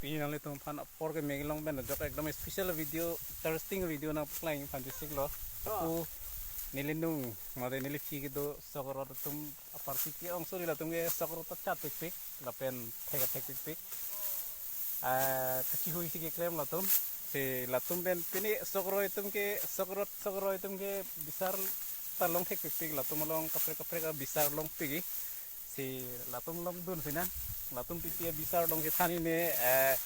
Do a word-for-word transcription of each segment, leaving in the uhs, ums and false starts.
Pini nanglitum aphan apor ke Meghalaya along pen ajok ekdom special video, interesting video nangpaklang phan chesik lo. Ako neli nung, mate neli phi kedo Sokrot atum apar si ke-ong suri latum ke Sokrot ta chat pikpik, lapen thek thek pikpik. Ah, kachihui si keklem latum. Si latum pen pini Sokrot atum ke, Sokrot, Sokrot atum ke bisar ta long thek pikpik, latum along kaprek kaprek abisar long pik. Si latum longdun sinang, latum pipi abisar dong kethan ini, eh,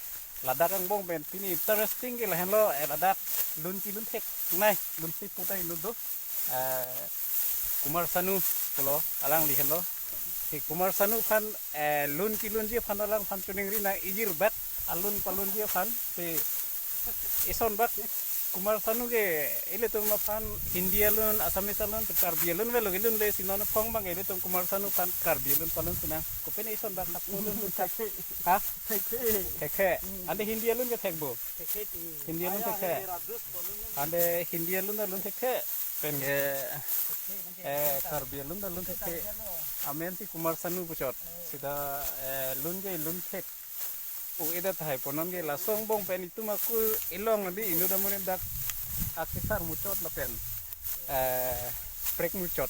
ladak angbong pen pini interesting ke lahenlo, eh, ladak lun kelun thek nai, lun si puta inut do, eh, Kumar Sanu pulo, alangli henlo. Si Kumar Sanu aphan, eh, lun kelunji aphan alangphan choningri nang, ijir bak alun palunji aphan, si ison bak Kumar Sanu ke ilitum aphan Hindi alun, Assamese alun, Karbi alun avelo, kelun le, si non aphong abang ilitum Kumar Sanu aphan Karbi alun palun sinang. Kopine ison bak hako lun lun thek. Ha? Thekhe. Thekhe. Hmm. Ante Hindi alun ke thek bo? Thekhe ti. Hindi alun thekhe. Ante Hindi alun alun thekhe. Pen ke, eh, Karbi alun alun thekhe. Amen si Kumar Sanu puchot. Sita, eh, lun ke lun thek. O, ida tahai ponon ke laso angbong pen itum ako ilong adi inut amonit dak akesar muchot lapen, eh, prek muchot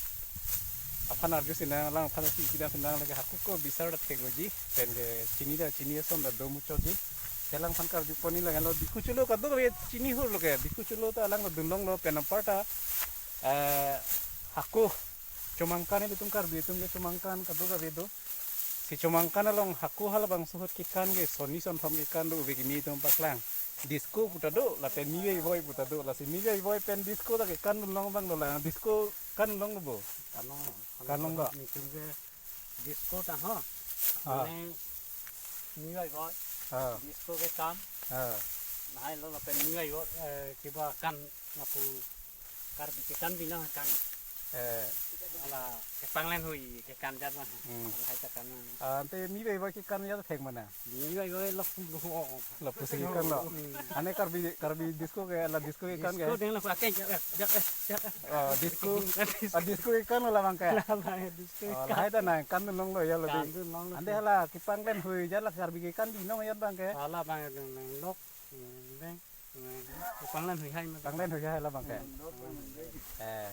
aphan arju sinang, alangphan si kida sinang lake hako ko bisar dak thek loji, pen ke chini da, chini ason da do muchotji. Alangphan karju pon ni lahenlo, Dikhu Cholo kadokave chini hur lo ke, Dikhu Cholo ta alang dunlonglo, pen aparta, eh, hako Chomangkan, ilitum Karbi atum ke Chomangkan kadokave do. Si Chomangkan along hako halabangso ahut kekan ke sonni sonthom kekan do, ove kimi atum paklang. Disco puta do, lapen Mivei Voi puta do, lasi Mivei Voi pen disco ta kekan dunlong abang dolang, disco kan dunlong do bo? Kan long. Kan long do. Nelitum ke disco ta ho. Ah. Mane Mivei Voi. Ah. Disco kekan. Ah. Lahai lo lapen Mivei Voi, eh, kiba kan lapu Karbi kekan binong kan. Eh. Hala kepanglen hui kekan jat mah. Hmm. Hala hai ta kan. Ah, ante Mivei Voi kekan jat thek mana? Mivei Voi lapu lo. Lapu si kekan lo. Hmm. Ane Karbi, Karbi disco ke, la disco kekan ke? Disco deng lapu akeng jak, jak, jak. Oh, disco. Ah, disco kekan lo labang ke? Labang disco. Oh, kekan. Lahai ta nang kan dunlonglo ya lo di. Kan dunlonglo. Ante hala kepanglen hui jat la Karbi kekan binong jat abang ke? Hala abang deng lok. Hmm, deng. Panglen hui hai ma. Panglen hui hai labang ke. Eh.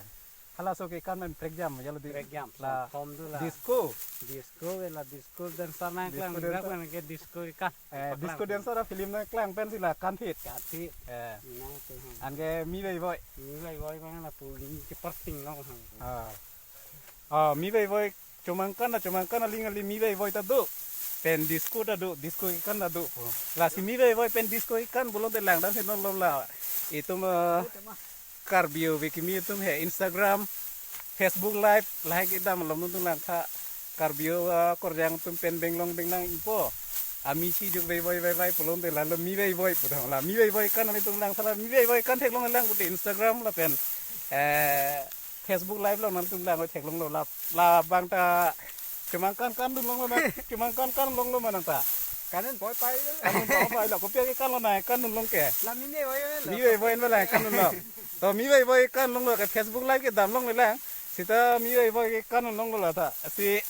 Halaso kekan pen prekjam ya lo di. Prekjam. La sonthom do la. Disco. Disco ke la disco dancer nangklang. Disco dancer. Dak ke disco kan. Eh, disco dancer film nangklang pen si la kan thit. Kan thit. Eh. Nang tu. Anke Mivei Voi. Mivei Voi abang lapu ni keparting long hang. Ah. Ah, Mivei Voi Chomangkan na, Chomangkan aling ali Mivei Voi ta do. Pen disco ta do, disco kekan ta do. Lasi Mivei Voi pen disco kekan pulote langdam si non lom la. Itum, eh, Karbi ove kimi atum he Instagram, Facebook Live, lahai kedam lom nuntung langtha. Karbi, eh, korjang atum pen benglong benglang ipo. Ami si juk Vei Voi Vei Vai pulote lalo Mivei Voi puthang la. Mivei Voi kan anitum langtha la, Mivei Voi kan theklong lang pute Instagram lapen, eh, Facebook Live along nangtum lang theklonglo la, labang ta Chomangkan kan dunlonglo na, Chomangkan kan longlo ma nang ta. Kan un poi pai lo. Kan un poi pai lo, kopi akekan lo na, kan dunlong ke. La Mivei Voi lo. Mivei Voi ma la kan dunlong. To Mivei Voi kan longlo ke Facebook Live kedam longle lang. Sita Mivei Voi kekan longlo la ta. Si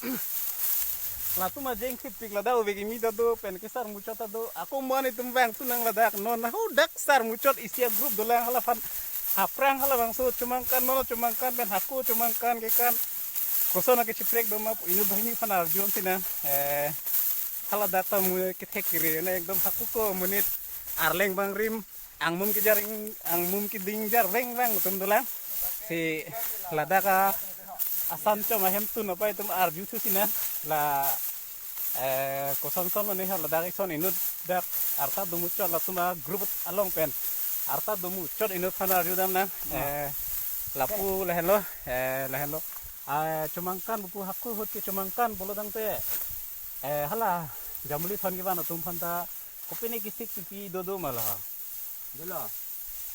latum ajeng thipik ladak ove kimi ta do, pen kesar muchot ta do. Ako mo anitum vangthu nang ladak non na ho dak sar muchot isi a-group dolang, halaphan aphrang halabangso Chomangkan, non Chomangkan pen hako Chomangkan kekan. Koson akechiprek do ma inut banghini aphan arjum sinang. Eh, haladak ta mu kethek kere na ekdom hako ko monit arleng bangrim angmum kejar ing-, angmum keding jar veng veng atum dolang. Si ladak a-, asan chom ahem tun apai atum arjuthu sinang. La, eh, koson son lo ne ha ladak ison inut dak arta do muchot latum a-group along pen. Arta do muchot inut aphan arjudam nang. Eh, lapu lahenlo, eh, lahenlo. Ah, Chomangkan bupu hako ahut ke Chomangkan pulo tangte. Eh, hala Jamuili thon kevan atum aphan ta kopine kesik pipi do do ma la? Dolo.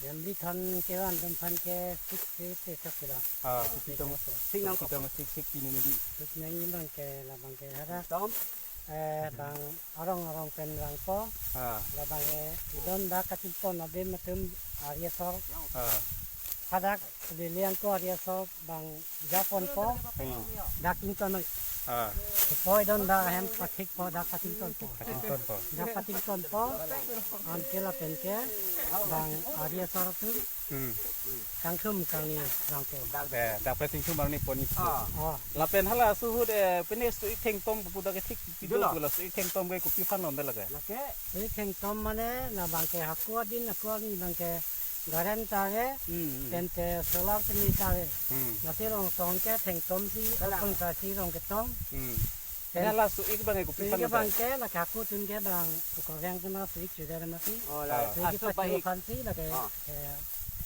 Jamuili thon kevan atum aphan ke sik sik sik sik la. Ah, sik sik tong, sik nang sik tong sik sik pini nidi. Sik nang abang ke labang ke hara. Tom. Eh, bang arong arong pen rangpo. Ah. Labang ke idon dak kachinton abim atum ari asor. Ah. Hadak liliang ko ari asor bang japonpo. Hmm. Dak ington noi. Ah. Poi don dak ahem pathikpo, dak pathik tonpo. Pathik tonpo. Dak pathik tonpo. Anke lapen ke bang ari asor atum. Hmm. Kangthum kangni vangpo. Eh, dak pen singthum arni ponji. Ah. Oh. Lapen hala suhut, eh, pine su-ik thengtom pu dak ke thik pido. Dolo. Pu la su-ik thengtom ke kopi aphan lom de lake. Lake. Su-ik thengtom mane la bang ke haku adin haku arni bang ke current ta ave. Hmm, hmm. Pen te solar tini ta ave. Hmm. Lasi rong tong ke thengtom si, kalang, apun ta si rong ketong. Hmm. Pen hala su-ik bang ke kopi su-ik aphan ke lom de? Bang ke la haku atum ke bang, uko veng ke ma su-ik chuda mati. Oh, la. Ah. Su-ik aso pathik paik. Aphan si lake, ah, eh,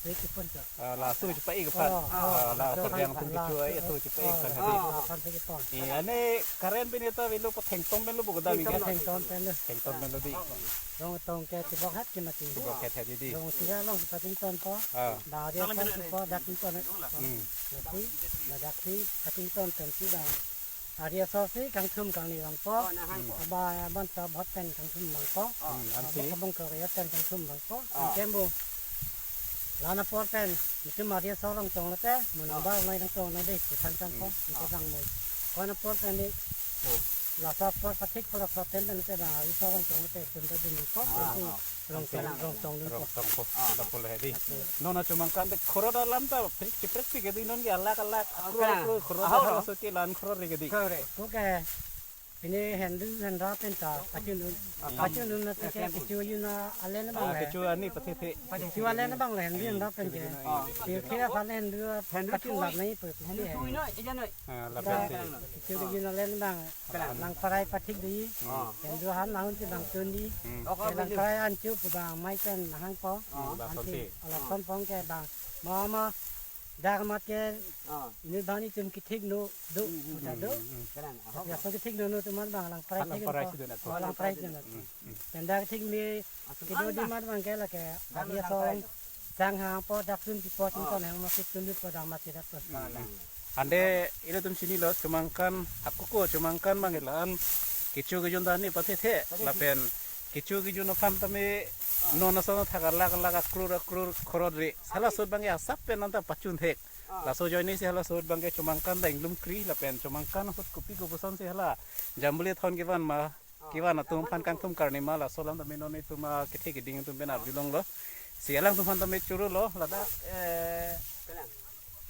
su-ik kipon cho. Ah, la su-ik paik aphan. Oh, oh, ah, la su-ik paik aphan. Kecho ai, la su-ik paik aphan. Oh, hadi. Ah, aphan si kipon. Eh, ane current pine ta avelo, pa thengtom pen lo pu kedam. Thengtom, ke? Thengtom pen lo. Thengtom pen lo dei. Rong tong ke chibok het ke mati. Chibok het het dei. Rong sira long si pathik tonpo. Ah. Bang ari asor si po dak thik ton. Hmm. Mati, ladak si pathik ton pen si bang ari asor si kangthum kangni vangpo. Oh, nahang po. Aba, aban ta bhot pen kangthum vangpo. Hmm, ansi? Aba kabong kariat pen kangthum vangpo. Ah. Anke mo. La-an apor pen, itum ari asor rong tong lote, mo, ah, nang ba nai nang tong nai dei, pu than than po, hmm, anke, ah, bang mo. Ko-an apor pen dei. Ah. Laso apor pathik po laso pen pen te bang ari asor rong tong lote, itum ta dun po, ah, pen si, ah, rong tong, rong tong dun po. Rong tong po. Ah. Lapu le dei. Lapu. Non achomangkan te khorot alam ta prik, chiprik pik dei non ke alak alak. Ah, akror, kalang. Akror khorot. Ah, halaso ke la-an khorot re ke dei. Khorot re. Ko ke, pine hendu hendra pen ta pachun dun. Ah, pachun dun na te ke, ah, kecho ajun alen abang le. Ah, kecho arni pathethe. Kecho alen abang le hendu hendra pen ke. Ah. Ke ke asal hendu, hendu pachun chui. Lap nai pe. Hendu chui noi, eja noi. Ah, lap. Kalang, si. Kalang. Kecho ajun alen abang. Kalang. Lang parai pathik dei. Hmm. Hendu han nahun si bang tun dei. Hmm. Oka, ke lang beli. Parai an chu pu bang mai pen hangpo. Hmm, bang ansi. Sonsi. Ala son pong ke bang. Mama, dak mat ke. Ah. Inut bani itum kethik no do. Hmm, hmm, puta do. Hmm, hmm. Kalang, ahok. Ya, so kethik no no atum an bang lang parai. Lang thik parai po. Si do na to. Oh, lang parai si do na to. Hmm, hmm. Pen dak thik me. Atum kedo an di bang. Mat bang ke lake. Lang, ari lang asor parai. Sang hangpo dak sun pipo chington, ah, hang masik tundut padang mati dak to. Hmm. Ante ilitum chinilo chomangkan, haku ko chomangkan bang la-an kecho kejun ta arni pathethe, pathethe. Lapen kecho kejun aphan tame, ah, non ason athak alak alak akror akror khorot re. Hala ahut bang ke asap pen anta pachun thek. Ah. Laso ajoine si hala ahut bang ke chomangkan ta inglum kri lapen chomangkan ahut kopi kopuson si hala jambule thon kevan ma, kevan atum aphan kangthum karni ma, laso alam tame non itum akethe keding atum pen arjulonglo. Si alangtum aphan tame choro lo, ladak, eh,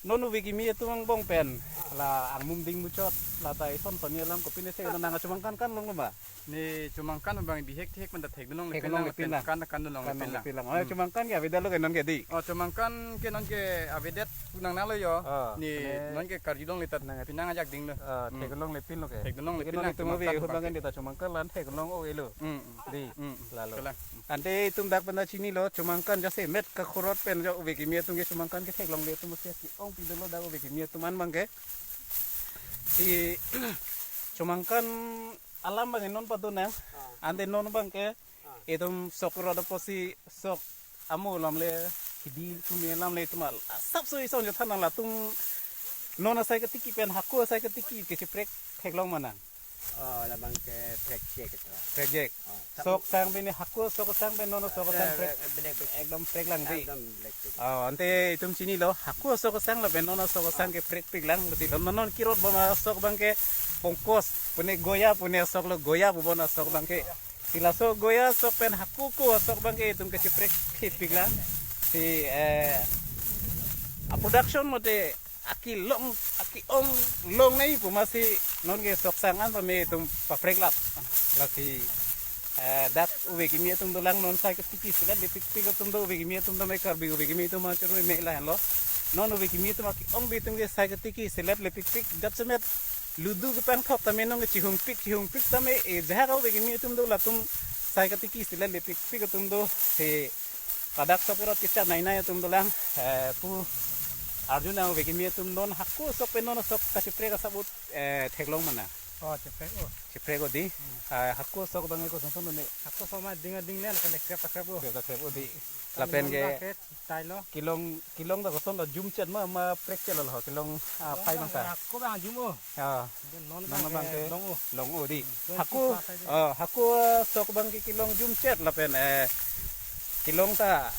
non ove kimi atum angbong pen, la angmum ding muchot, la ta ison soni alam kopine se nang achomangkan kan longlo ma? Ne chomangkan bang bihek thek pen ta theklongle. Theklongle pin lang. Kan, kan longle pin lang. Kan longle pin lang. Oh, hmm. Chomangkan ke avedet lo ke non ke dei. Oh, chomangkan ke non ke avedet pu nangnelo yo. Ah, ne, ne non ke karjulongle ta nang pinang ajak ding lo. Ah, hmm. Theklongle pin lo ke. Theklongle pin lang. Ke non itum ave chomangkan ahut bang ke dei ta chomangkan la-an theklong o elo. Hmm, hmm. Dei. Hmm, hmm. Lalo. Kalang. Ante itum dak pen ta chinilo, chomangkan jasemet kakhorot pen jo ove kimi atum ke chomangkan ketheklongle atum si ke-ong pidolo dak ove kimi atum an bang ke. Si chomangkan alam bang non patu nang. Ah. Ante non bang ke. Ah. Itum sok rot apotsi sok amo alam le, hidi tumi alam le itum asap so ison jo than nang latum non asai ketiki pen haku asai ketiki ke chiprek theklong ma nang? Oh, labang ke prekjek ito. Prekjek. Oh, sok sang pini haku sok sang pen non sok sang prek. Eh, eh, black, black. Ekdom prek lang dei. Ekdom black, black. Oh, ante itum chinilo, haku sok sang lapen non sok sang ke prekpik lang, berarti non non kirot bon sok bang ke pongkos, pune goya, pune sok lo goya, bon sok bang ke. Si laso goya sok pen haku ko sok bang ke itum ke chiprek khitpik lang. Si, eh, a production mate akilong, aki-ong longnei pu ma si non ke sok sang an tame itum papreklap. Lasi, eh, dak ove kimi atum dolang non sai ketiki selet lepikpik atum do ove kimi atum tame Karbi ove kimi atum ma choro me lahenlo. Non ove kimi atum aki-ong bi atum ke sai ketiki selet lepikpik jasemet ludu kepangthok tame non ke chihungpik, chihungpik tame e jahak ove kimi atum do latum sai ketiki selet lepikpik atum do si ladak sok erot kechat nainai atum dolang, eh, pu arjuna ove kimi atum non haku sok pen non sok kachiprek asap ahut, eh, theklong ma nang? Oh, chiprek o. Chiprek o dei. Hmm. Ah, haku sok bang ko song song ne. Haku sok ma ding ding len kan krep krep o. Krep krep o dei. Kan lapen non ke bang ke tailo. Kelong, kelong ta koson ta jumchet ma, ma prekchet lo ho, kelong, ah, phai bang ta. Haku bang jum o. Ah. Non non bang bang ke ke long o. Long o dei. Hmm. Haku, ah, haku, ah, sok bang ke kelong jumchet lapen, eh, kelong ta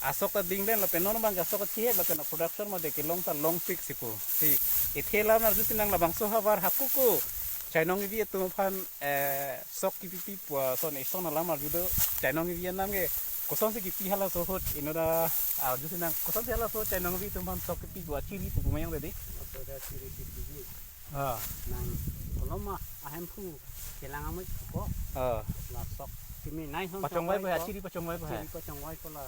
asok ta dinglen lapen non bang ke asok ta chihek lapen a production mate kelong ta longpik si pu. Si ithe lam arjusi nang labangso havar haku ko Chainong kevi atum aphan, eh, sok kipipi pu ason ison alam arju do. Chainong kevi anam ke kosonsi kipi halaso ahut, inut ta arjusi nang, kosonsi halaso chainong kevi atum aphan sok kipi pu achiri pu pu mayang tadi. Aso da chiri kipi ji. Ah. Nang koloma ahemphu kelang amoi ko. Ah. La sok kimi nai hon Pachongvai pu hai, chongvai ko. Achiri pachongvai pu hai. Chiri pachongvai ko la,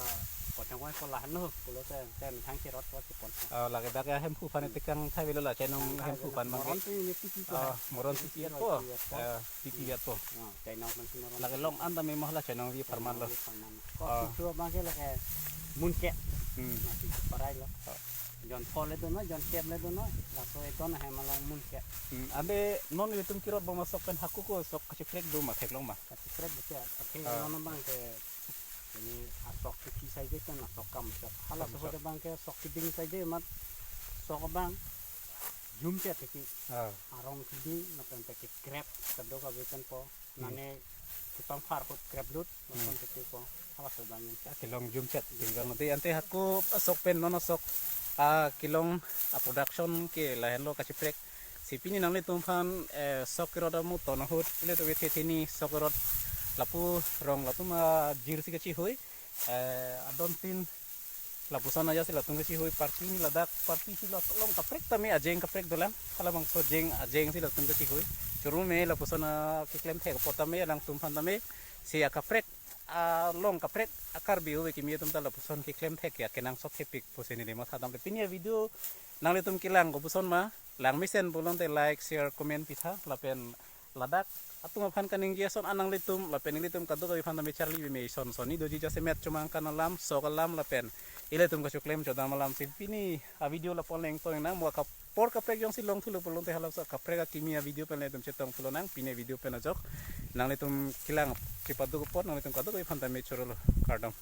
pachongvai ko la hanu, pulote te methang chirot ko chipon. Ah, lake dak ahemphu aphan tekang thai avelo la, chainong ahemphu aphan abang ke. Moron pu ini pipi ko. Ah, hai. Moron pipi pu. Pipi pu. Ah, pipi pu. Ah, chainong abang si moron. Lake long an tame ma hala chainong kevi apharman lo. Chainong kevi apharman. Ah. Ko pipi pu abang ke lake mun ke. Hmm. Nasi parai lo. Ah. Jon pho le do noi, jon kep le do noi, laso eton ahem along mun ke. Hmm, ante non ilitum kirot bom asok pen hako ko sok kacheprek do ma theklong ma? Kacheprek do ke, athe Ah. non abang ke ini asok kipi saide kan asok kam sok. Halaso Kam sok. ahut abang ke sok kiding saide mat sok abang jumchet tiki. Ah. Arong kiding matan tiki krep kadokave pen po. Hmm. Nane kipangphar ahut krep lut, Hmm. nonton tiki po. Halaso abang jumchet. Kelong jumchet, tinggal nanti ante hako asok pen non asok, ah, kelong a-production ke lahenlo kacheprek. Si pini nanglitum aphan, eh, sok kirot amu ton ahut, ilitum kethe theni sok kirot lapu rong latum ajir si kachihui, eh, adon tin lapuson aja si latum kachihui, party ni ladak, party si lo long kaprek tame ajeng kaprek dolang, halabangso jeng ajeng si latum kachihui. Churu me lapuson akeklem thek apot tame, alangtum aphan tame, si akaprek, along kaprek, a-Karbi ove kimi atum ta lapuson keklem thek ya kenangsot thepik pusi neli matha damle. Pini avideo nanglitum kelang kopuson ma, lang mesen pulote like, share, comment pitha, lapen ladak atum aphan kaningje ason an nanglitum, lapen nelitum kadokave aphan tame charli me ison sonni doji jasemet chomang kan alam, sok alam, lapen ilitum kachoklem chodam alam si pini avideo lapu-an le ingtoi nang mo ka por kaprek jongsi longthulo pulote halaso kaprek akimi avideo pen ilitum chetong thulonang, pini avideo pen ajok nanglitum kelang chepaduk apot nanglitum kadokave aphan tame chorolo, kardom.